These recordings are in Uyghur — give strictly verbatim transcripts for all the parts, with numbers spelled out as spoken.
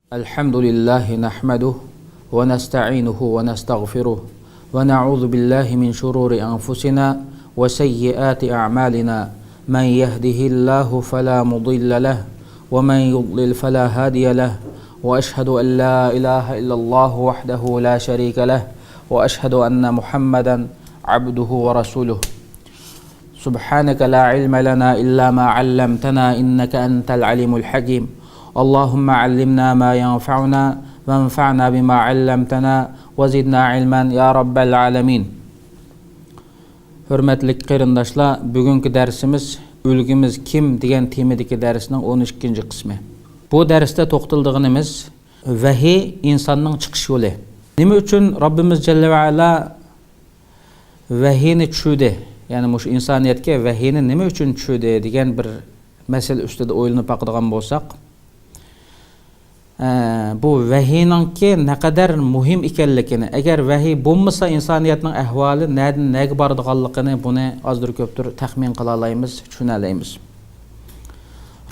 الحمد لله نحمده ونستعينه ونستغفره ونعوذ بالله من شرور أنفسنا وسيئات أعمالنا. من يهده الله فلا مضل له ومن يضلل فلا هادي له. وأشهد أن لا إله إلا الله وحده لا شريك له وأشهد أن محمدا عبده ورسوله. سبحانك لا علم لنا إلا ما علمتنا إنك أنت العليم الحكيم. اللهم علمنا ما ينفعنا وانفعنا بما علمتنا وزدنا علما يا رب العالمين. ھۆرمەتلىك قېرىنداشلار، بۈگۈنكى دەرسىمىز ئۈلگىمىز كىم دېگەن تېمىدىكى دەرسنىڭ ئون ئىككىنچى قىسمى. بۇ دەرستە توختىلىدىغىنىمىز ۋەھىي ئىنساننىڭ چىقىش يولى. نېمە ئۈچۈن رەببىمىز جەللە ۋە ئەلا ۋەھىينى چۈشۈردى، يەنى مۇشۇ ئىنسانىيەتكە ۋەھىينى نېمە ئۈچۈن چۈشۈردى دېگەن بىر مەسىلە ئۈستىدە ئويلىنىپ باقىدىغان بولساق، ئە، بۇ ۋەھىينىڭكى نەقەدەر مۇھىم ئىكەنلىكىنى، ئەگەر ۋەھىي بولمىسا ئىنسانىيەتنىڭ ئەھۋالى نەدىن نەگە بارىدىغانلىقىنى بۇنى ئازدۇر كۆپتۇر تەخمىن قىلالايمىز، چۈشىنەلەيمىز.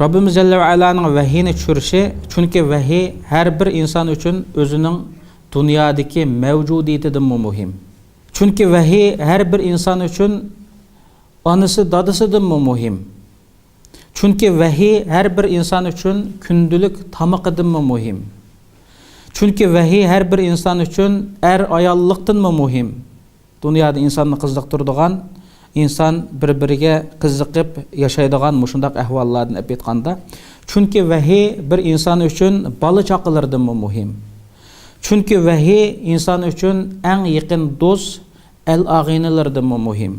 رەببىمىز جەللە ۋە ئەلانىڭ ۋەھىينى چۈشۈرۈشى، چۈنكى ۋەھىي ھەر بىر ئىنسان ئۈچۈن ئۆزىنىڭ دۇنيادىكى مەۋجۇدىيىتىدىنمۇ مۇھىم. چۈنكى ۋەھىي ھەر بىر ئىنسان ئۈچۈن ئانىسى، دادىسىدىنمۇ مۇھىم. چۈنكى ۋەھىي ھەر بىر ئىنسان ئۈچۈن كۈندىلىك تامىقىدىنمۇ مۇھىم. چۈنكى ۋەھىي ھەر بىر ئىنسان ئۈچۈن ئەر-ئاياللىقتىنمۇ مۇھىم. دۇنيادا ئىنساننى قىزىقتۇرىدىغان، ئىنسان بىر-بىرىگە قىزىقىپ ياشايدىغان مۇشۇنداق ئەھۋاللاردىن ئېلىپ ئېيتقاندا، چۈنكى ۋەھىي بىر ئىنسان ئۈچۈن بالا-چاقىلىرىدىنمۇ مۇھىم. چۈنكى ۋەھىي ئىنسان ئۈچۈن ئەڭ يېقىن دوست، ئەل-ئاغىنىلىرىدىنمۇ مۇھىم.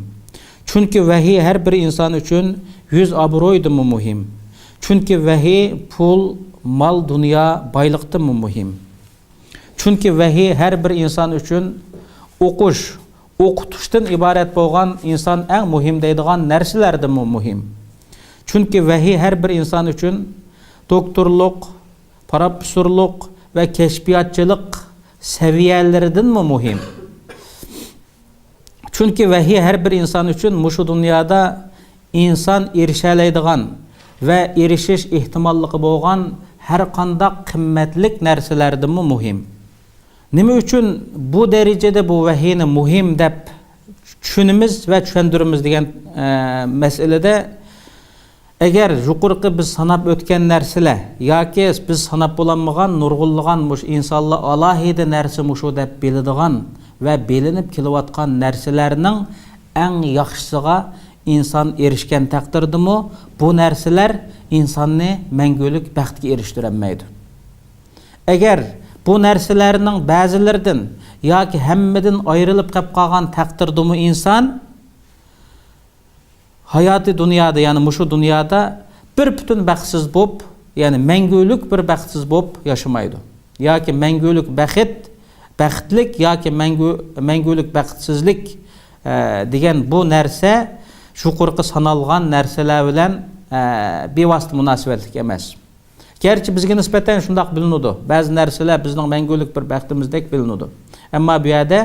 چۈنكى ۋەھىي ھەر بىر ئىنسان ئۈچۈن يۈز-ئابرويدىنمۇ مۇھىم. چۈنكى ۋەھىي پۇل، مال-دۇنيا، بايلىقتىنمۇ مۇھىم. چۈنكى ۋەھىي ھەر بىر ئىنسان ئۈچۈن ئوقۇش، ئوقۇتۇشتىن ئىبارەت بولغان ئىنسان ئەڭ مۇھىم دەيدىغان نەرسىلەردىنمۇ مۇھىم. چۈنكى ۋەھىي ھەر بىر ئىنسان ئۈچۈن دوكتورلۇق، پروفېسسورلۇق ۋە كەشپىياتچىلىق سەۋىيەلىرىدىنمۇ مۇھىم. چۈنكى ۋەھىي ھەر بىر ئىنسان ئۈچۈن مۇشۇ دۇنيادا ئىنسان ئېرىشەلەيدىغان ۋە ئېرىشىش ئېھتىماللىقى بولغان ھەر قانداق قىممەتلىك نەرسىلەردىنمۇ مۇھىم. نېمە ئۈچۈن بۇ دەرىجىدە بۇ ۋەھىينى مۇھىم دەپ چۈشىنىمىز ۋە چۈشەندۈرىمىز دېگەن، ئە، مەسىلىدە، ئەگەر يۇقىرىقى بىز ساناپ ئۆتكەن نەرسىلەر ياكى بىز ساناپ بولالمىغان نۇرغۇنلىغان مۇشۇ ئىنسانلار ئالاھىدە نەرسە مۇشۇ دەپ بىلىدىغان ۋە بىلىنىپ كېلىۋاتقان نەرسىلەرنىڭ ئەڭ ياخشىسىغا ئىنسان ئېرىشكەن تەقدىردىمۇ، بۇ نەرسىلەر ئىنساننى مەڭگۈلۈك بەختكە ئېرىشتۈرەلمەيدۇ. ئەگەر بۇ نەرسىلەرنىڭ بەزىلىرىدىن ياكى ھەممىدىن ئايرىلىپ قېلىپ قالغان تەقدىردىمۇ ئىنسان ھاياتىي دۇنيادا، يەنى مۇشۇ دۇنيادا بىر پۈتۈن بەختسىز بولۇپ، يەنى مەڭگۈلۈك بىر بەختسىز بولۇپ ياشىمايدۇ. ياكى مەڭگۈلۈك بەخت، بەختلىك ياكى مەڭگۈ-، مەڭگۈلۈك بەختسىزلىك، ئە، دېگەن بۇ نەرسە يۇقىرىقى سانالغان نەرسىلەر بىلەن، ئە، بىۋاسىتە مۇناسىۋەتلىك ئەمەس. گەرچە بىزگە نىسبەتەن شۇنداق بىلىنىدۇ، بەزى نەرسىلەر بىزنىڭ مەڭگۈلۈك بىر بەختىمىزدەك بىلىنىدۇ. ئەمما بۇ يەردە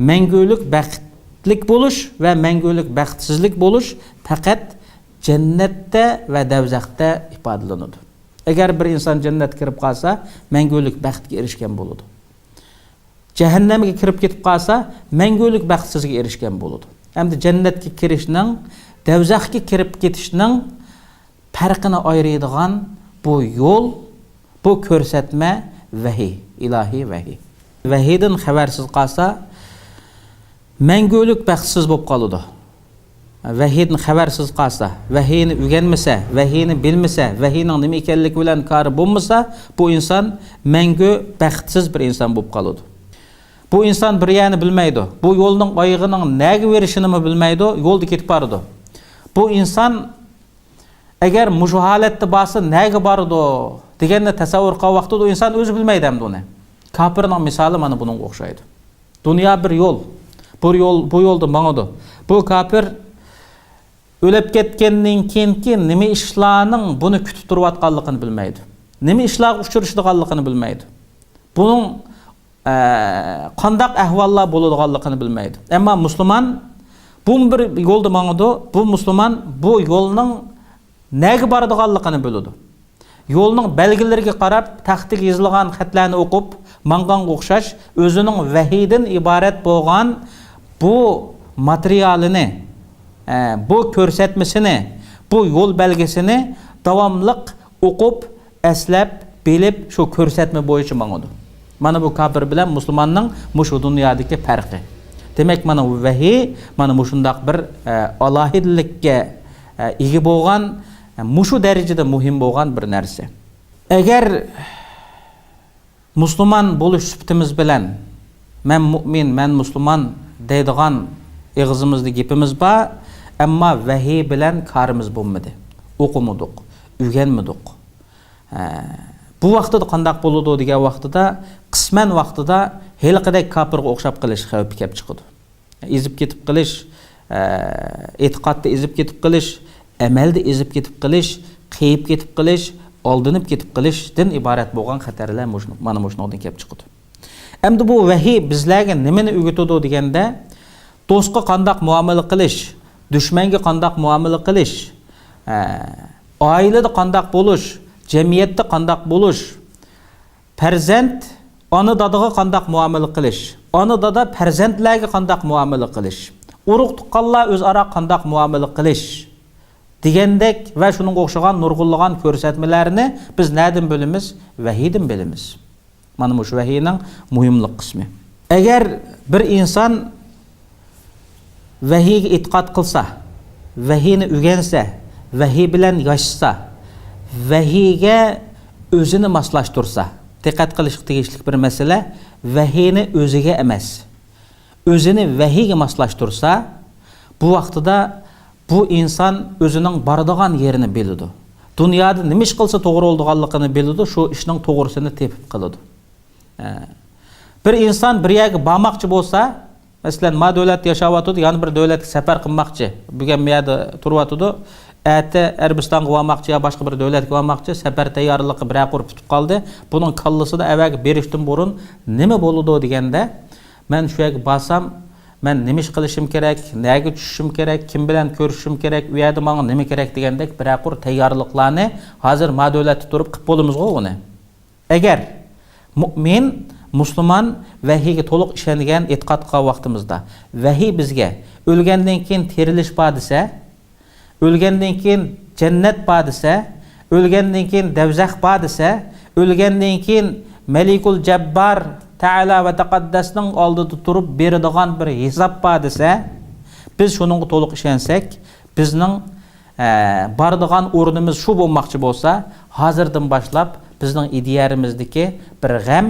مەڭگۈلۈك بەختلىك بولۇش ۋە مەڭگۈلۈك بەختسىزلىك بولۇش پەقەت جەننەتتە ۋە دەۋزەختە ئىپادىلىنىدۇ. ئەگەر بىر ئىنسان جەننەتكە كىرىپ قالسا، مەڭگۈلۈك بەختكە ئېرىشكەن بولىدۇ. جەھەننەمگە كىرىپ كېتىپ قالسا، مەڭگۈلۈك بەختسىزگە ئېرىشكەن بولىدۇ. ئەمدى جەننەتكە كىرىشنىڭ، دەۋزەخكە كىرىپ كېتىشنىڭ پەرقىنى ئايرىيدىغان بۇ يول، بۇ كۆرسەتمە ۋەھىي، ئىلاھىي ۋەھىي. ۋەھىيدىن خەۋەرسىز قالسا، مەڭگۈلۈك بەختسىز بولۇپ قالىدۇ. ۋەھىيدىن خەۋەرسىز قالسا، ۋەھىينى ئۆگەنمىسە، ۋەھىينى بىلمىسە، ۋەھىينىڭ نېمە ئىكەنلىكى بىلەن كارى بولمىسا، بۇ ئىنسان مەڭگۈ بەختسىز بىر ئىنسان بولۇپ قالىدۇ. بۇ ئىنسان بىر يەرنى بىلمەيدۇ، بۇ يولنىڭ ئايىغىنىڭ نەگە بېرىشىنىمۇ بىلمەيدۇ، يولدا كېتىپ بارىدۇ. بۇ ئىنسان ئەگەر مۇشۇ ھالەتتە بارسا نەگە بارىدۇ دېگەننى تەسەۋۋۇر قىلغان ۋاقتىدا ئۇ ئىنسان ئۆزى بىلمەيدۇ ئەمدى ئۇنى. كاپىرنىڭ مىسالى مانا بۇنىڭغا ئوخشايدۇ. دۇنيا بىر يول. بۇ يول، بۇ يولدا ماڭىدۇ. بۇ كاپىر ئۆلۈپ كەتكەندىن كېيىنكى نېمە ئىشلارنىڭ بۇنى كۈتۈپ تۇرۇۋاتقانلىقىنى بىلمەيدۇ. نېمە ئىشلارغا ئۇچرىشىدىغانلىقىنى بىلمەيدۇ. بۇنىڭ، ئە، قانداق ئەھۋاللار بولىدىغانلىقىنى بىلمەيدۇ. ئەمما مۇسۇلمان بۇ بىر يولدا ماڭىدۇ. بۇ مۇسۇلمان بۇ يولنىڭ نەگە بارىدىغانلىقىنى بىلىدۇ. يولنىڭ بەلگىلىرىگە قاراپ، تەختىگە يېزىلغان خەتلەرنى ئوقۇپ ماڭغانغا ئوخشاش، ئۆزىنىڭ ۋەھىيدىن ئىبارەت بولغان بۇ ماتېرىيالىنى، ئە، بۇ كۆرسەتمىسىنى، بۇ يول بەلگىسىنى داۋاملىق ئوقۇپ، ئەسلەپ، بىلىپ، شۇ كۆرسەتمە بويىچە ماڭىدۇ. مانا بۇ كاپىر بىلەن مۇسۇلماننىڭ مۇشۇ دۇنيادىكى پەرقى. دېمەك، مانا بۇ ۋەھىي، مانا مۇشۇنداق بىر، ئە، ئالاھىدىلىككە، ئە، ئىگە بولغان، ئە، مۇشۇ دەرىجىدە مۇھىم بولغان بىر نەرسە. ئەگەر مۇسۇلمان بولۇش سۈپىتىمىز بىلەن، «مەن مۇئمىن، مەن مۇسۇلمان» دەيدىغان ئېغىزىمىزدا گېپىمىز بار، ئەمما ۋەھىي بىلەن كارىمىز بولمىدى. ئوقۇمىدۇق، ئۆگەنمىدۇق. ھە، بۇ ۋاقتىدا قانداق بولىدۇ دېگەن ۋاقتىدا، قىسمەن ۋاقتىدا ھېلىقىدەك كاپىرغا ئوخشاپ قېلىش خەۋپى كەپ چىقىدۇ. ئېزىپ كېتىپ قېلىش، ئە، ئېتىقادتا ئېزىپ كېتىپ قېلىش، ئەمەلدە ئېزىپ كېتىپ قېلىش، قېيىپ كېتىپ قېلىش، ئالدىنىپ كېتىپ قېلىشتىن ئىبارەت بولغان خەتەرلەر مۇشۇ، مانا مۇشۇنىڭدىن كېلىپ چىقىدۇ. ئەمدى بۇ ۋەھىي بىزلەرگە نېمىنى ئۆگىتىدۇ دېگەندە، دوستقا قانداق مۇئامىلە قىلىش، دۈشمەنگە قانداق مۇئامىلە قىلىش، ئە، ئائىلىدە قانداق بولۇش، جەمئىيەتتە قانداق بولۇش، پەرزەنت ئانا-دادىغا قانداق مۇئامىلە قىلىش، ئانا-دادا پەرزەنتلەرگە قانداق مۇئامىلە قىلىش، ئۇرۇق-تۇغقانلار ئۆزئارا قانداق مۇئامىلە قىلىش دېگەندەك ۋە شۇنىڭغا ئوخشىغان نۇرغۇنلىغان كۆرسەتمىلەرنى بىز نەدىن بىلىمىز؟ ۋەھىيدىن بىلىمىز. مانا مۇشۇ ۋەھىينىڭ مۇھىملىق قىسمى. ئەگەر بىر ئىنسان ۋەھىيگە ئېتىقاد قىلسا، ۋەھىينى ئۆگەنسە، ۋەھىي بىلەن ياشىسا، ۋەھىيگە ئۆزىنى ماسلاشتۇرسا، دىققەت قىلىشقا تېگىشلىك بىر مەسىلە، ۋەھىينى ئۆزىگە ئەمەس، ئۆزىنى ۋەھىيگە ماسلاشتۇرسا، بۇ ۋاقتىدا بۇ ئىنسان ئۆزىنىڭ بارىدىغان يېرىنى بىلىدۇ. دۇنيادا نېمە ئىش قىلسا توغرا بولىدىغانلىقىنى بىلىدۇ، شۇ ئىشنىڭ توغرىسىنى تېپىپ قىلىدۇ. ئە، بىر ئىنسان بىر يەرگە بارماقچى بولسا، مەسىلەن، ما دۆلەتتە ياشاۋاتىدۇ، يەنە بىر دۆلەتكە سەپەر قىلماقچى، بۈگۈن بۇ يەردە تۇرۇۋاتىدۇ، ئەتە ئەرەبىستانغا بارماقچى يا باشقا بىر دۆلەتكە بارماقچى، سەپەر تەييارلىقى بىرەر قۇر پۈتۈپ قالدى. بۇنىڭ كاللىسىدا ئەۋەگە بېرىشتىن بۇرۇن نېمە بولىدۇ دېگەندە، مەن شۇ يەرگە بارسام، مەن نېمە ئىش قىلىشىم كېرەك، نەگە چۈشۈشۈم كېرەك، كىم بىلەن كۆرۈشۈشۈم كېرەك، ئۇ يەردە ماڭا نېمە كېرەك دېگەندەك بىرەر قۇر تەييارلىقلارنى ھازىر ما دۆلەتتە تۇرۇپ قىلىپ بولىمىزغۇ ئۇنى. ئەگەر مۇئمىن، مۇسۇلمان ۋەھىيگە تولۇق ئىشەنگەن، ئېتىقاد قىلغان ۋاقتىمىزدا، ۋەھىي بىزگە ئۆلگەندىن كېيىن تىرىلىش بار دېسە، ئۆلگەندىن كېيىن جەننەت بار دېسە، ئۆلگەندىن كېيىن دەۋزەخ بار دېسە، ئۆلگەندىن كېيىن مەلىكۇل جەببار تەئالا ۋە تەقەددەسنىڭ ئالدىدا تۇرۇپ بېرىدىغان بىر ھېساب بار دېسە، بىز شۇنىڭغا تولۇق ئىشەنسەك، بىزنىڭ، ئە، بارىدىغان ئورنىمىز شۇ بولماقچى بولسا، ھازىردىن باشلاپ بىزنىڭ ئىدىيەمىزدىكى بىر غەم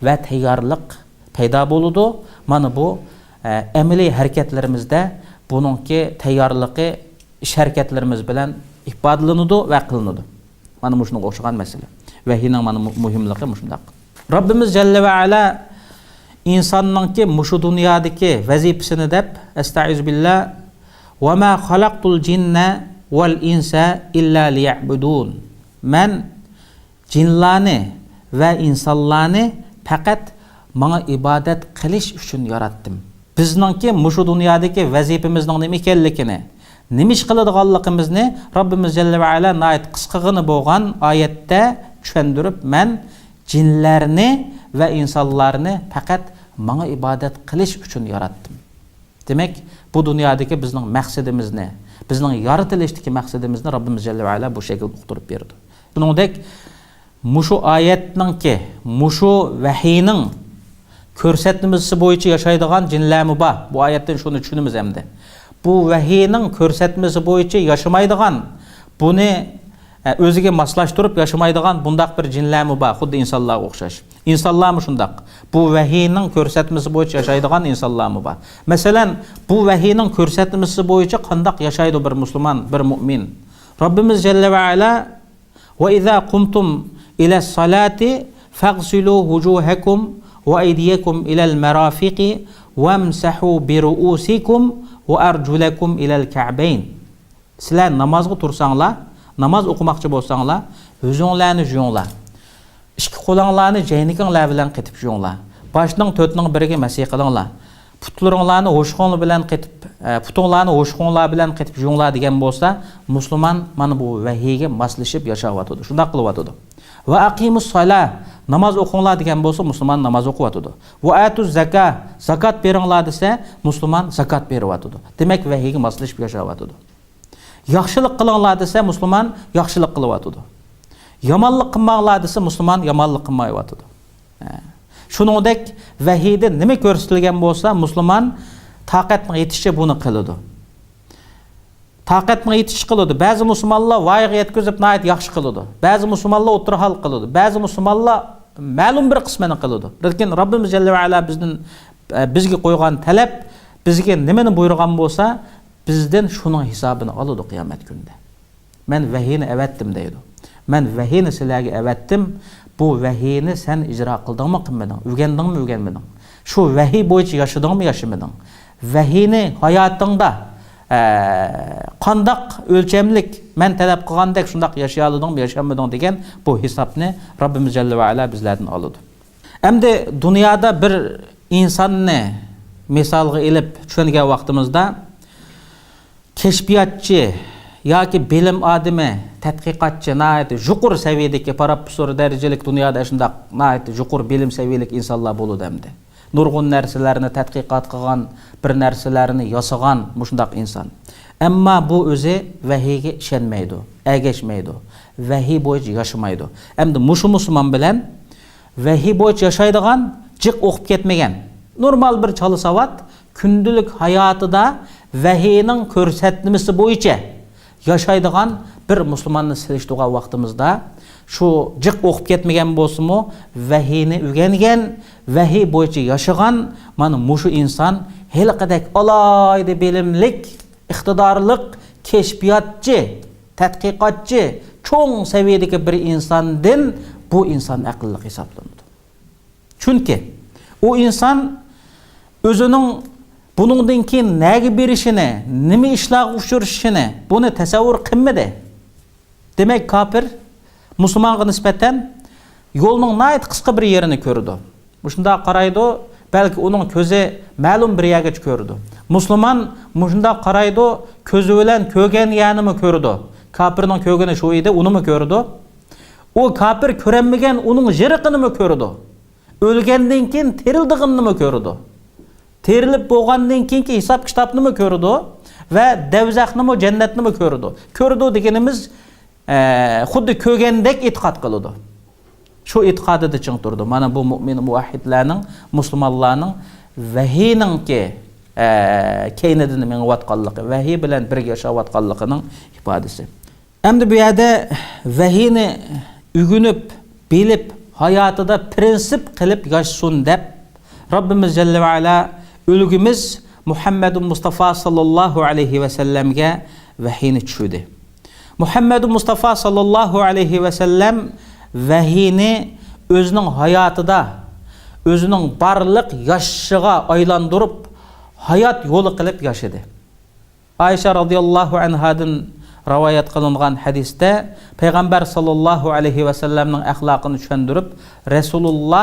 ۋە تەييارلىق پەيدا بولىدۇ. مانا بۇ، ئە، ئەمەلىي ھەرىكەتلىرىمىزدە بۇنىڭكى تەييارلىقى ئىش ھەرىكەتلىرىمىز بىلەن ئىپادىلىنىدۇ ۋە قىلىنىدۇ. مانا مۇشۇنىڭغا ئوخشىغان مەسىلە. ۋەھىينىڭ مانا مۇ-، مۇھىملىقى مۇشۇنداق. رەببىمىز جەللە ۋە ئەلا ئىنساننىڭكى مۇشۇ دۇنيادىكى ۋەزىپىسىنى دەپ، ئەستەئىزۇ بىللا، «ۋە ما خەلەقتۇل جىننە ۋەل ئىنسە ئىللا لىيەبۇدۇن.» مەن جىنلارنى ۋە ئىنسانلارنى پەقەت ماڭا ئىبادەت قىلىش ئۈچۈن ياراتتىم. بىزنىڭكى مۇشۇ دۇنيادىكى ۋەزىپىمىزنىڭ نېمە ئىكەنلىكىنى، نېمە ئىش قىلىدىغانلىقىمىزنى رەببىمىز جەللە ۋە ئەلا ناھايىتى قىسقىغىنە بولغان ئايەتتە چۈشەندۈرۈپ، مەن جىنلەرنى ۋە ئىنسانلارنى پەقەت ماڭا ئىبادەت قىلىش ئۈچۈن ياراتتىم. دېمەك، بۇ دۇنيادىكى بىزنىڭ مەقسىتىمىزنى، بىزنىڭ يارىتىلىشتىكى مەقسىتىمىزنى رەببىمىز جەللە ۋە ئەلا بۇ شەكىلدە ئۇقتۇرۇپ بېرىدۇ. شۇنىڭدەك، مۇشۇ ئايەتنىڭكى، مۇشۇ ۋەھىينىڭ كۆرسەتمىسى بويىچە ياشايدىغان جىنلەرمۇ بار. بۇ ئايەتتىن شۇنى چۈشىنىمىز ئەمدى. بۇ ۋەھىينىڭ كۆرسەتمىسى بويىچە ياشىمايدىغان، بۇنى، ئە، ئۆزىگە ماسلاشتۇرۇپ ياشىمايدىغان بۇنداق بىر جىنلەرمۇ بار، خۇددى ئىنسانلارغا ئوخشاش. ئىنسانلارمۇ شۇنداق. بۇ ۋەھىينىڭ كۆرسەتمىسى بويىچە ياشايدىغان ئىنسانلارمۇ بار. مەسىلەن، بۇ ۋەھىينىڭ كۆرسەتمىسى بويىچە قانداق ياشايدۇ بىر مۇسۇلمان، بىر مۇئمىن؟ رەببىمىز جەللە ۋە ئەلا، «وإذا قمتم إلى الصلاة فاغسلوا وجوهكم وأيديكم إلى المرافق وامسحوا برؤوسكم وأرجلكم إلى الكعبين.» سىلەر نامازغا تۇرساڭلار، ناماز ئوقۇماقچى بولساڭلار، يۈزۈڭلارنى يۇيۇڭلار. ئىككى قولۇڭلارنى جەينىكىڭلار بىلەن قېتىپ يۇيۇڭلار. باشنىڭ تۆتىنىڭ بىرىگە مەسىھ قىلىڭلار. پۇتلىرىڭلارنى ھوشۇڭلار بىلەن قېتىپ، ئە، پۇتۇڭلارنى ھوشۇقۇڭلار بىلەن قېتىپ يۇيۇڭلار دېگەن بولسا، مۇسۇلمان مانا بۇ ۋەھىيگە ماسلىشىپ ياشاۋاتىدۇ، شۇنداق قىلىۋاتىدۇ. ۋە ئەقىمۇس سالا، ناماز ئوقۇڭلار دېگەن بولسا، مۇسۇلمان ناماز ئوقۇۋاتىدۇ. ۋە ئەتۇز زاكا، زاكات بېرىڭلار دېسە، مۇسۇلمان زاكات بېرىۋاتىدۇ. دېمەك، ۋەھىيگە ماسلىشىپ ياشاۋاتىدۇ. ياخشىلىق قىلىڭلار دېسە، مۇسۇلمان ياخشىلىق قىلىۋاتىدۇ. يامانلىق قىلماڭلار دېسە، مۇسۇلمان يامانلىق قىلمايۋاتىدۇ. ھە. شۇنىڭدەك ۋەھىيدە نېمە كۆرسىتىلگەن بولسا، مۇسۇلمان تاقەتنىڭ يېتىشىچە بۇنى قىلىدۇ. تاقەتنىڭ يېتىشىچە قىلىدۇ. بەزى مۇسۇلمانلار ۋايىغا يەتكۈزۈپ ناھايىتى ياخشى قىلىدۇ. بەزى مۇسۇلمانلار ئوتتۇرا ھال قىلىدۇ. بەزى مۇسۇلمانلار مەلۇم بىر قىسمىنى قىلىدۇ. لېكىن رەببىمىز جەللە ۋە ئەلا بىزدىن، ئە، بىزگە قويغان تەلەپ، بىزگە نېمىنى بۇيرۇغان بولسا، بىزدىن شۇنىڭ ھېسابىنى ئالىدۇ قىيامەت كۈنىدە. مەن ۋەھىينى ئەۋەتتىم دەيدۇ. مەن ۋەھىينى سىلەرگە ئەۋەتتىم. بۇ ۋەھىينى سەن ئىجرا قىلدىڭمۇ قىلمىدىڭ؟ ئۆگەندىڭمۇ ئۆگەنمىدىڭ؟ شۇ ۋەھىي بويىچە ياشىدىڭمۇ ياشىمىدىڭ؟ ۋەھىينى ھاياتىڭدا، ئە، قانداق ئۆلچەملىك مەن تەلەپ قىلغاندەك شۇنداق ياشىيالىدىڭمۇ ياشانمىدىڭ دېگەن بۇ ھېسابنى رەببىمىز جەللە ۋە ئەلا بىزلەردىن ئالىدۇ. ئەمدى دۇنيادا بىر ئىنساننى مىسالغا ئېلىپ چۈشەنگەن ۋاقتىمىزدا، كەشپىياتچى ياكى بىلىم ئادىمى، تەتقىقاتچى، ناھايىتى يۇقىرى سەۋىيەدىكى، پروفېسسور دەرىجىلىك دۇنيادا شۇنداق ناھايىتى يۇقىرى بىلىم سەۋىيەلىك ئىنسانلار بولىدۇ ئەمدى. نۇرغۇن نەرسىلەرنى تەتقىقات قىلغان، بىر نەرسىلەرنى ياسىغان مۇشۇنداق ئىنسان. ئەمما بۇ ئۆزى ۋەھىيگە ئىشەنمەيدۇ، ئەگەشمەيدۇ، ۋەھىي بويىچە ياشىمايدۇ. ئەمدى مۇشۇ مۇسۇلمان بىلەن ۋەھىي بويىچە ياشايدىغان، جىق ئوقۇپ كەتمىگەن، نورمال بىر چالا ساۋات، كۈندىلىك ھاياتىدا ۋەھىينىڭ كۆرسەتمىسى بويىچە ياشايدىغان بىر مۇسۇلماننى سېلىشتۇرغان ۋاقتىمىزدا، شۇ جىق ئوقۇپ كەتمىگەن بولسىمۇ، ۋەھىينى ئۆگەنگەن، ۋەھىي بويىچە ياشىغان مانا مۇشۇ ئىنسان ھېلىقىدەك ئالاھىدە بىلىملىك، ئىقتىدارلىق، كەشپىياتچى، تەتقىقاتچى، چوڭ سەۋىيەدىكى بىر ئىنساندىن بۇ ئىنسان ئەقىللىق ھېسابلىنىدۇ. چۈنكى ئۇ ئىنسان ئۆزىنىڭ بۇنىڭدىن كېيىن نەگە بېرىشىنى، نېمە ئىشلارغا ئۇچرىشىشىنى بۇنى تەسەۋۋۇر قىلمىدى. دېمەك، كاپىر مۇسۇلمانغا نىسبەتەن يولنىڭ ناھايىتى قىسقا بىر يېرىنى كۆرىدۇ. مۇشۇنداق قارايدۇ، بەلكى ئۇنىڭ كۆزى مەلۇم بىر يەرگىچە كۆرىدۇ. مۇسۇلمان مۇشۇنداق قارايدۇ، كۆزى بىلەن كۆرگەن يەرنىمۇ كۆرىدۇ. كاپىرنىڭ كۆرگىنى شۇ ئىدى، ئۇنىمۇ كۆرىدۇ. ئۇ كاپىر كۆرەلمىگەن ئۇنىڭ يىرىقىنىمۇ كۆرىدۇ. ئۆلگەندىن كېيىن تىرىلىدىغىنىنىمۇ كۆرىدۇ. تىرىلىپ بولغاندىن كېيىنكى ھېساب كىتابنىمۇ كۆرىدۇ ۋە دەۋزەخنىمۇ، جەننەتنىمۇ كۆرىدۇ. كۆرىدۇ دېگىنىمىز، ئە، خۇددى كۆرگەندەك ئېتىقاد قىلىدۇ. شۇ ئېتىقادىدا چىڭ تۇرىدۇ. مانا بۇ مۇئمىن، مۇۋەھھىدلەرنىڭ، مۇسۇلمانلارنىڭ ۋەھىينىڭكى، ئە، كەينىدىن مېڭىۋاتقانلىقى، ۋەھىي بىلەن بىرگە ياشاۋاتقانلىقىنىڭ ئىپادىسى. ئەمدى بۇ يەردە ۋەھىينى ئۆگىنىپ، بىلىپ، ھاياتىدا پىرىنسىپ قىلىپ ياشىسۇن دەپ، رەببىمىز جەللە ۋە ئەلا ئۈلگىمىز مۇھەممەدۇ مۇستافا ساللاللاھۇ ئەلەيھى ۋەسەللەمگە ۋەھىينى چۈشۈردى. مۇھەممەدۇ مۇستافا ساللاللاھۇ ئەلەيھى ۋەسەللەم ۋەھىينى ئۆزىنىڭ ھاياتىدا، ئۆزىنىڭ بارلىق ياشىشىغا ئايلاندۇرۇپ، ھايات يولى قىلىپ ياشىدى. ئائىشە رازىياللاھۇ ئەنھادىن رىۋايەت قىلىنغان ھەدىستە پەيغەمبەر ساللاللاھۇ ئەلەيھى ۋەسەللەمنىڭ ئەخلاقىنى چۈشەندۈرۈپ، رەسۇلۇللا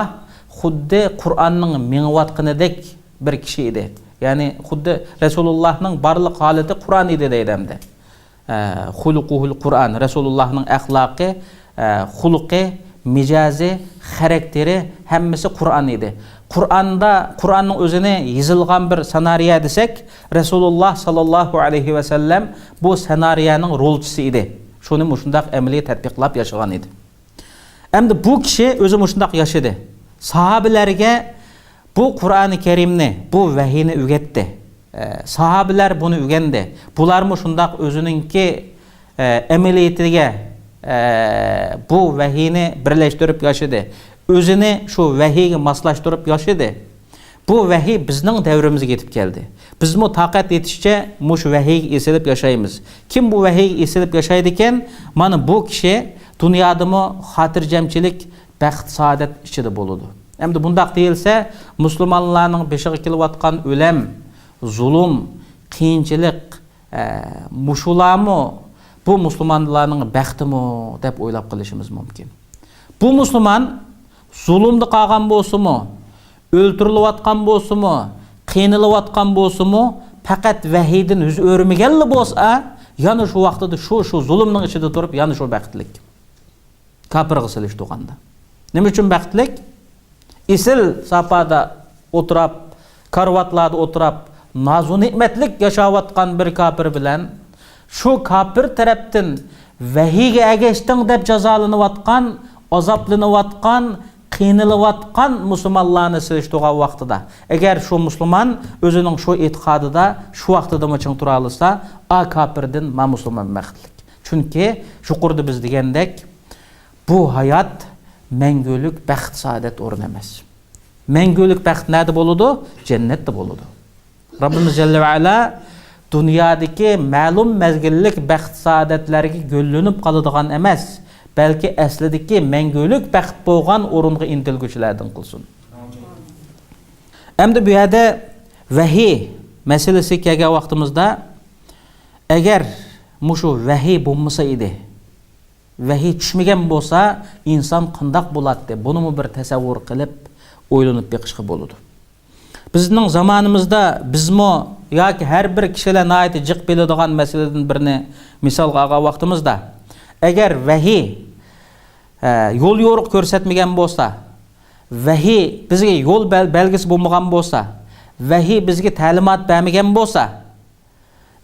خۇددى قۇرئاننىڭ مېڭىۋاتقىنىدەك بىر كىشى ئىدى. يەنى خۇددى رەسۇلۇللانىڭ بارلىق ھالىتى قۇرئان ئىدى دەيدۇ ئەمدى. ئە، خۇلۇقۇھۇل قۇرئان، رەسۇلۇللانىڭ ئەخلاقى، ئە، خۇلقى، مىجەزى، خاراكتېرى، ھەممىسى قۇرئان ئىدى. قۇرئاندا، قۇرئاننىڭ ئۆزىنى يېزىلغان بىر سېنارىيە دېسەك، رەسۇلۇللا ساللاللاھۇ ئەلەيھى ۋەسەللەم بۇ سېنارىيەنىڭ رولچىسى ئىدى. شۇنى مۇشۇنداق ئەمەلىي تەتبىقلاپ ياشىغان ئىدى. ئەمدى بۇ كىشى ئۆزى مۇشۇنداق ياشىدى. ساھابىلەرگە بۇ قۇرئانى كەرىمنى، بۇ ۋەھىينى ئۆگەتتى. ئە، ساھابىلەر بۇنى ئۆگەندى. بۇلارمۇ شۇنداق ئۆزىنىڭكى، ئە، ئەمەلىيىتىگە، ئە، بۇ ۋەھىينى بىرلەشتۈرۈپ ياشىدى. ئۆزىنى شۇ ۋەھىيگە ماسلاشتۇرۇپ ياشىدى. بۇ ۋەھىي بىزنىڭ دەۋرىمىزگە يېتىپ كەلدى. بىزمۇ تاقەت يېتىشىچە مۇشۇ ۋەھىيگە ئېسىلىپ ياشايمىز. كىم بۇ ۋەھىيگە ئېسىلىپ ياشايدىكەن، مانا بۇ كىشى دۇنيادىمۇ خاتىرجەمچىلىك، بەخت-سائادەت ئىچىدە بولىدۇ. ئەمدى بۇنداق دېيىلسە، مۇسۇلمانلارنىڭ بېشىغا كېلىۋاتقان ئۆلەم، زۇلۇم، قىيىنچىلىق، ئە، مۇشۇلارمۇ بۇ مۇسۇلمانلارنىڭ بەختىمۇ دەپ ئويلاپ قېلىشىمىز مۇمكىن. بۇ مۇسۇلمان زۇلۇمدا قالغان بولسىمۇ، ئۆلتۈرۈلۈۋاتقان بولسىمۇ، قىينىلىۋاتقان بولسىمۇ، پەقەت ۋەھىيدىن يۈز ئۆرمىگەنلا بولسا، يەنە شۇ ۋاقتىدا شۇ، شۇ زۇلۇمنىڭ ئىچىدە تۇرۇپ، يەنە شۇ بەختلىك. كاپىرغا سېلىشتۇرغاندا. نېمە ئۈچۈن بەختلىك؟ ئېسىل ساپادا ئولتۇراپ، كارىۋاتلاردا ئولتۇراپ، نازۇ نېمەتلىك ياشاۋاتقان بىر كاپىر بىلەن شۇ كاپىر تەرەپتىن ۋەھىيگە ئەگەشتىڭ دەپ جازالىنىۋاتقان، ئازابلىنىۋاتقان، قىينىلىۋاتقان مۇسۇلمانلارنى سېلىشتۇرغان ۋاقتىدا، ئەگەر شۇ مۇسۇلمان ئۆزىنىڭ شۇ ئېتىقادىدا، شۇ ۋاقتىدىمۇ چىڭ تۇرالىسا، ئا كاپىردىن ما مۇسۇلمان بەختلىك. چۈنكى يۇقىرىدا بىز دېگەندەك، بۇ ھايات مەڭگۈلۈك بەخت-سائادەت ئورنى ئەمەس. مەڭگۈلۈك بەخت نەدە بولىدۇ؟ جەننەتتە بولىدۇ. رەببىمىز جەللە ۋە ئەلا دۇنيادىكى مەلۇم مەزگىللىك بەخت-سائادەتلەرگە گۈللىنىپ قالىدىغان ئەمەس، بەلكى ئەسلىدىكى مەڭگۈلۈك بەخت بولغان ئورۇنغا ئىنتىلگۈچىلەردىن قىلسۇن. ئەمدى بۇ يەردە ۋەھىي مەسىلىسىگە كەلگەن ۋاقتىمىزدا، ئەگەر مۇشۇ ۋەھىي بولمىسا ئىدى، ۋەھىي چۈشمىگەن بولسا، ئىنسان قانداق بولاتتى؟ بۇنىمۇ بىر تەسەۋۋۇر قىلىپ، ئويلىنىپ بېقىشقا بولىدۇ. بىزنىڭ زامانىمىزدا بىزمۇ ياكى ھەر بىر كىشىلەر ناھايىتى جىق بىلىدىغان مەسىلىدىن بىرنى مىسالغا ئالغان ۋاقتىمىزدا، ئەگەر ۋەھىي، ئە، يول يورۇق كۆرسەتمىگەن بولسا، ۋەھىي بىزگە يول بەل-، بەلگىسى بولمىغان بولسا، ۋەھىي بىزگە تەلىمات بەرمىگەن بولسا،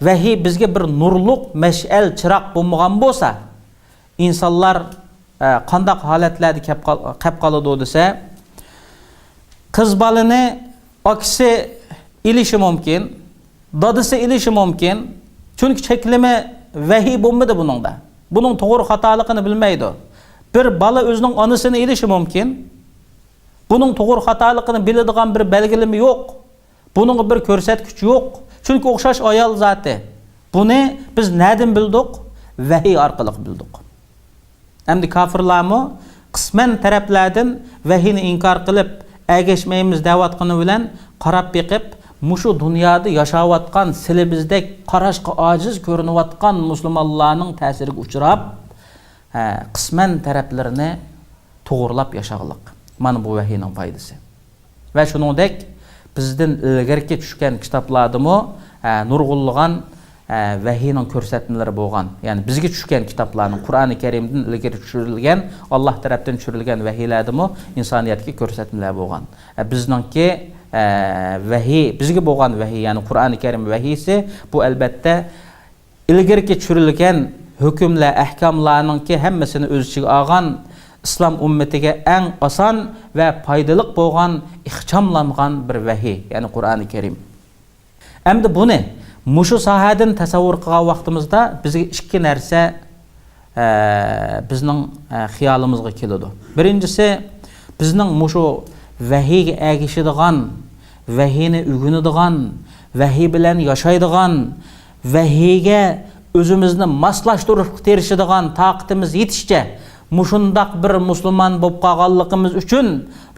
ۋەھىي بىزگە بىر نۇرلۇق مەشئەل، چىراغ بولمىغان بولسا، ئىنسانلار، ئە، قانداق ھالەتلەردە كەپ قال-، قېلىپ قالىدۇ دېسە، قىز بالىنى ئاكىسى ئېلىشى مۇمكىن، دادىسى ئېلىشى مۇمكىن. چۈنكى چەكلىمە ۋەھىي بولمىدى بۇنىڭدا. بۇنىڭ توغرا خاتالىقىنى بىلمەيدۇ. بىر بالا ئۆزىنىڭ ئانىسىنى ئېلىشى مۇمكىن. بۇنىڭ توغرا خاتالىقىنى بىلىدىغان بىر بەلگىلىمە يوق. بۇنىڭغا بىر كۆرسەتكۈچ يوق. چۈنكى ئوخشاش ئايال زاتى. بۇنى بىز نەدىن بىلدۇق؟ ۋەھىي ئارقىلىق بىلدۇق. ئەمدى كاپىرلارمۇ قىسمەن تەرەپلەردىن ۋەھىينى ئىنكار قىلىپ، ئەگەشمەيمىز دەۋاتقىنى بىلەن قاراپ بېقىپ، مۇشۇ دۇنيادا ياشاۋاتقان سىلى بىزدەك قاراشقا ئاجىز كۆرۈنۈۋاتقان مۇسۇلمانلارنىڭ تەسىرىگە ئۇچراپ، ھە، قىسمەن تەرەپلىرىنى توغرىلاپ ياشاغلىق. مانا بۇ ۋەھىينىڭ پايدىسى. ۋە شۇنىڭدەك بىزدىن ئىلگىرىكى چۈشكەن كىتابلاردىمۇ، ئە، نۇرغۇنلىغان، ئە، ۋەھىينىڭ كۆرسەتمىلىرى بولغان. يەنى بىزگە چۈشكەن كىتابلارنىڭ، قۇرئانى كەرىمدىن ئىلگىرى چۈشۈرۈلگەن، ئاللا تەرەپتىن چۈشۈرۈلگەن ۋەھىيلەردىمۇ ئىنسانىيەتكە كۆرسەتمىلەر بولغان. ئە، بىزنىڭكى، ئە، ۋەھىي، بىزگە بولغان ۋەھىي، يەنى قۇرئانى كەرىم ۋەھىيسى، بۇ ئەلبەتتە ئىلگىرىكى چۈشۈرۈلگەن ھۆكۈملەر، ئەھكاملارنىڭكى ھەممىسىنى ئۆز ئىچىگە ئالغان، ئىسلام ئۈممىتىگە ئەڭ ئاسان ۋە پايدىلىق بولغان، ئىخچاملانغان بىر ۋەھىي، يەنى قۇرئانى كەرىم. ئەمدى بۇنى مۇشۇ ساھەدىن تەسەۋۋۇر قىلغان ۋاقتىمىزدا بىزگە ئىككى نەرسە ئە، بىزنىڭ، ئە، خىيالىمىزغا كېلىدۇ. بىرىنچىسى، بىزنىڭ مۇشۇ ۋەھىيگە ئەگىشىدىغان، ۋەھىينى ئۆگىنىدىغان، ۋەھىي بىلەن ياشايدىغان، ۋەھىيگە ئۆزىمىزنى ماسلاشتۇرۇشقا تىرىشىدىغان تاقىتىمىز يېتىشىچە مۇشۇنداق بىر مۇسۇلمان بولۇپ قالغانلىقىمىز ئۈچۈن،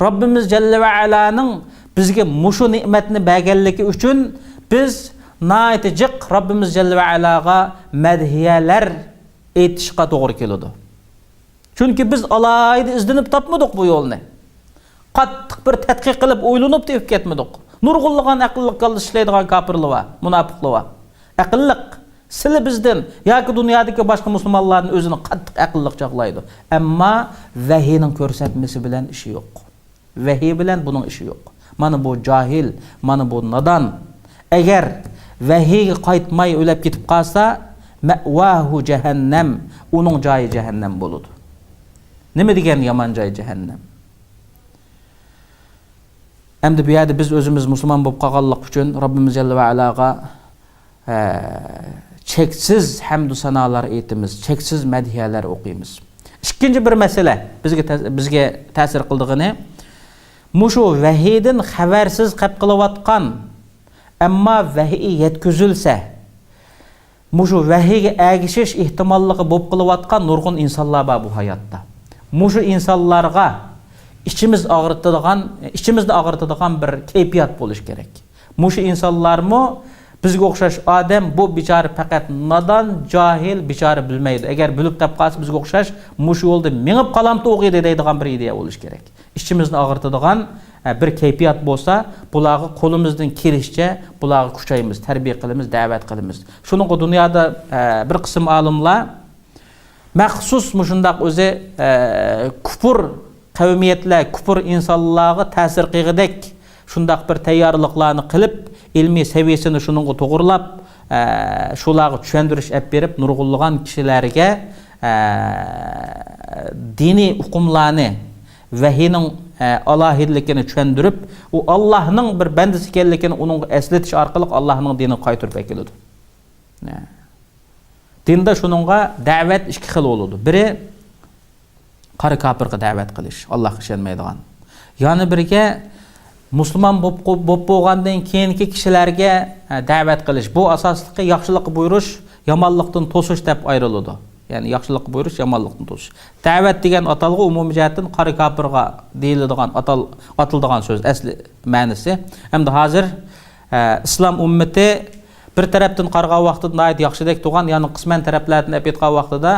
رەببىمىز جەللە ۋە ئەلانىڭ بىزگە مۇشۇ نېمەتنى بەرگەنلىكى ئۈچۈن بىز ناھايىتى جىق رەببىمىز جەللە ۋە ئەلاغا مەدھىيەلەر ئېيتىشقا توغرا كېلىدۇ. چۈنكى بىز ئالاھىدە ئىزدىنىپ تاپمىدۇق بۇ يولنى. قاتتىق بىر تەتقىق قىلىپ ئويلىنىپ تېپىپ كەتمىدۇق. نۇرغۇنلىغان ئەقىللىق كاللىسى ئىشلەيدىغان كاپىرلار بار، مۇناپىقلار بار. ئەقىللىق، سىلى بىزدىن ياكى دۇنيادىكى باشقا مۇسۇلمانلاردىن ئۆزىنى قاتتىق ئەقىللىق چاغلايدۇ. ئەمما ۋەھىينىڭ كۆرسەتمىسى بىلەن ئىشى يوق. ۋەھىي بىلەن بۇنىڭ ئىشى يوق. مانا بۇ جاھىل، مانا بۇ نادان. ئەگەر ۋەھىيگە قايتماي ئۆلۈپ كېتىپ قالسا، مەۋاھۇ جەھەننەم، ئۇنىڭ جايى جەھەننەم بولىدۇ. نېمە دېگەن يامان جاي جەھەننەم؟ ئەمدى بۇ يەردە بىز ئۆزىمىز مۇسۇلمان بولۇپ قالغانلىق ئۈچۈن رەببىمىز جەللە ۋە ئەلاغا ئە، چەكسىز ھەمدۇ سانالار ئېيتىمىز، چەكسىز مەدھىيەلەر ئوقۇيمىز. ئىككىنچى بىر مەسىلە بىزگە تە-، بىزگە تەسىر قىلىدىغىنى، مۇشۇ ۋەھىيدىن خەۋەرسىز قېلىپ قېلىۋاتقان، ئەمما ۋەھىي يەتكۈزۈلسە، مۇشۇ ۋەھىيگە ئەگىشىش ئېھتىماللىقى بولۇپ قېلىۋاتقان نۇرغۇن ئىنسانلار بار بۇ ھاياتتا. مۇشۇ ئىنسانلارغا ئىچىمىز ئاغرىتىدىغان، ئىچىمىزنى ئاغرىتىدىغان بىر كەيپىيات بولۇشى كېرەك. مۇشۇ ئىنسانلارمۇ بىزگە ئوخشاش ئادەم، بۇ بىچارە پەقەت نادان، جاھىل، بىچارە بىلمەيدۇ. ئەگەر بىلىپ تاپ قالسا بىزگە ئوخشاش مۇشۇ يولدا مېڭىپ قالامتى ئوغىدى دەيدىغان بىر ئىدىيە بولۇشى كېرەك. ئىچىمىزنى ئاغرىتىدىغان، ئە، بىر كەيپىيات بولسا، بۇلارغا قولىمىزدىن كېلىشىچە بۇلارغا كۈچەيمىز، تەربىيە قىلىمىز، دەۋەت قىلىمىز. شۇنىڭغا دۇنيادا، ئە، بىر قىسىم ئالىملار مەخسۇس مۇشۇنداق ئۆزى، ئە، كۇپۇر قەۋمىيەتلەر، كۇپۇر ئىنسانلارغا تەسىر قىلغۇدەك شۇنداق بىر تەييارلىقلارنى قىلىپ، ئىلمىي سەۋىيەسىنى شۇنىڭغا توغرىلاپ، ئە، شۇلارغا چۈشەندۈرۈش ئەپ بېرىپ، نۇرغۇنلىغان كىشىلەرگە، ئە، دىنىي ئۇقۇملارنى، ۋەھىينىڭ، ئە، ئالاھىدىلىكىنى چۈشەندۈرۈپ، ئۇ ئاللاھنىڭ بىر بەندىسى ئىكەنلىكىنى ئۇنىڭغا ئەسلىتىش ئارقىلىق ئاللاھنىڭ دىنىغا قايتۇرۇپ ئەكېلىدۇ. نە. دىندا شۇنىڭغا دەۋەت ئىككى خىل بولىدۇ. بىرى، قارا كاپىرغا دەۋەت قىلىش، ئاللاھقا ئىشەنمەيدىغان. يەنە بىرىگە، مۇسۇلمان بوپ، بوپ بولغاندىن كېيىنكى كىشىلەرگە، ئە، دەۋەت قىلىش. بۇ ئاساسلىقى ياخشىلىققا بۇيرۇش، يامانلىقتىن توسۇش دەپ ئايرىلىدۇ. يەنى ياخشىلىققا بۇيرۇش، يامانلىقتىن توسۇش. دەۋەت دېگەن ئاتالغۇ ئومۇمىي جەھەتتىن قارا كاپىرغا دېيىلىدىغان ئاتال-، ئاتىلىدىغان سۆز، ئەسلى مەنىسى. ھەمدە ھازىر، ئە، ئىسلام ئۈممىتى بىر تەرەپتىن قارىغان ۋاقتىدا ناھايىتى ياخشىدەك تۇرغان، يەنى قىسمەن تەرەپلەردىن ئېلىپ ئېيتقان ۋاقتىدا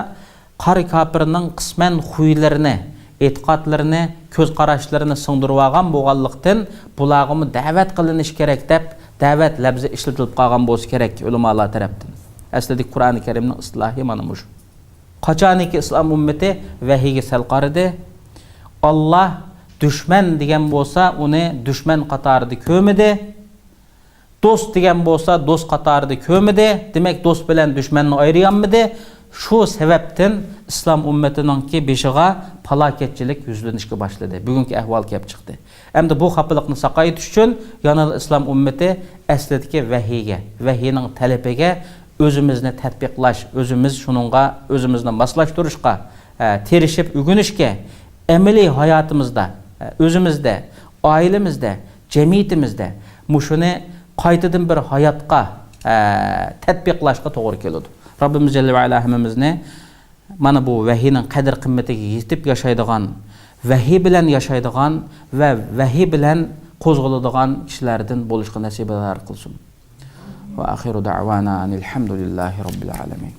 قارا كاپىرنىڭ قىسمەن خۇيلىرىنى، ئېتىقادلىرىنى، كۆز قاراشلىرىنى سىڭدۈرۈۋالغان بولغانلىقتىن، بۇلارغىمۇ دەۋەت قىلىنىشى كېرەك دەپ، دەۋەت لەپزى ئىشلىتىلىپ قالغان بولسا كېرەك ئۆلىمالار تەرەپتىن. ئەسلىدىكى قۇرئانى كەرىمنىڭ ئىستىلاھى مانا مۇشۇ. قاچانكى ئىسلام ئۈممىتى ۋەھىيگە سەل قارىدى، ئاللا دۈشمەن دېگەن بولسا، ئۇنى دۈشمەن قاتارىدا كۆرمىدى. دوست دېگەن بولسا، دوست قاتارىدا كۆرمىدى. دېمەك، دوست بىلەن دۈشمەننى ئايرىيالمىدى. شۇ سەۋەبتىن ئىسلام ئۈممىتىنىڭكى بېشىغا پالاكەتچىلىك يۈزلىنىشكە باشلىدى. بۈگۈنكى ئەھۋال كېلىپ چىقتى. ئەمدى بۇ خاپىلىقنى ساقايتىش ئۈچۈن يەنىلا ئىسلام ئۈممىتى ئەسلىدىكى ۋەھىيگە، ۋەھىينىڭ تەلىپىگە ئۆزىمىزنى تەتبىقلاش، ئۆزىمىز شۇنىڭغا ئۆزىمىزنى ماسلاشتۇرۇشقا، ئە، تىرىشىپ ئۆگىنىشكە، ئەمەلىي ھاياتىمىزدا، ئە، ئۆزىمىزدە، ئائىلىمىزدە، جەمئىيىتىمىزدە مۇشۇنى قايتىدىن بىر ھاياتقا، ئە، تەتبىقلاشقا توغرا كېلىدۇ. رەببىمىز جەللە ۋە ئەلا ھەممىمىزنى مانا بۇ ۋەھىينىڭ قەدىر-قىممىتىگە يېتىپ ياشايدىغان، ۋەھىي بىلەن ياشايدىغان ۋە ۋەھىي بىلەن قوزغىلىدىغان كىشىلەردىن بولۇشقا نەسىبىدار قىلسۇن. وآخر دعوانا أن الحمد لله رب العالمين.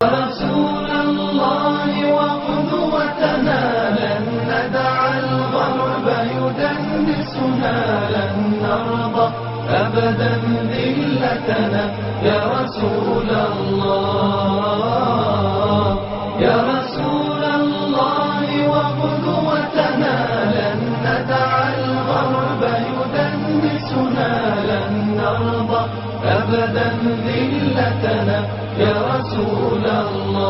يا رسول الله وقدوتنا، لن ندع الغرب يدنسنا، لن نرضى أبدا ذلتنا. يا رسول الله، يا رسول الله وقدوتنا، لن ندع الغرب يدنسنا، لن نرضى أبدا ذلتنا. يا رسول الله،